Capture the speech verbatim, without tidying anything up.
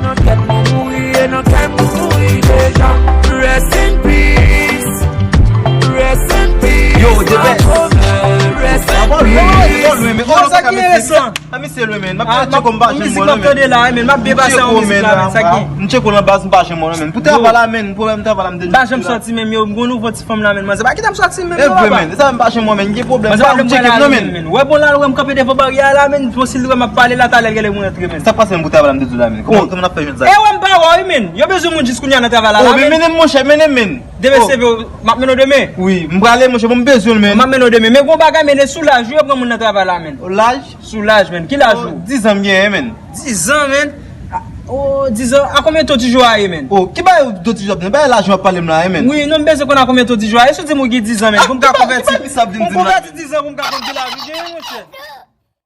Nan kè m mouri, e nan kè m mouri deja. Rest in peace. Rest in peace. Yo, the best. Rest in peace. Yo, sa ki enteresan. A, misye lwen, men. M ap tcheko, m pa janm wè l, men. Mizik m ap tande la, men. M ap byen pase yon mizik la, men. Sa ki? M tcheko nan baz, m pa janm wè l, men. Pou travay la, men. Pwoblèm travay la, m te di. M pa janm sòti, men. Yo, m gon nouvo ti fanm la, men. Manzè pa kite m sòti, men. E vre, men. Sa m pa janm wè, men. Gen pwoblèm. Manzè pa vle m wè l, men. Wè, bon, la, wè m kanpe devan baryè a la, men. Bon, si l wè m ap pale la, talè l genlè mwen antre, men. Sa k pase, men, pou travay la, m te di w la, men? Kòman, kòman n ap fè jwenn sa? E wè m pa wè w, men. Yo bezwen moun jis kounye a nan travay la, la, men. Mennen m, monchè, mennen m, men. Deve seve, m ap mennen w demen. Wi, m prale, monchè, bon, m bezwen l, men. M ap mennen w demen. Men gon bagay, men, e sou laj, yo pran moun nan travay la, men. Laj? Sou laj, men. Ki laj ou? Dizan m genyen, men. Dizan, men? A, o, dizan, a konbyen tan w di jou a ye, men? O, ki bagay w di jou a, men? Bagay laj w ap pale m la, men. Wi, non, m bezwen konn a konbyen tan w di jou a ye. Si w di m ou gen dizan, men, pou m ka konvèti. Ki bagay misye ap vin di m la? Pou m konvèti dizan, pou m ka konn ki laj ou genyen, monchè.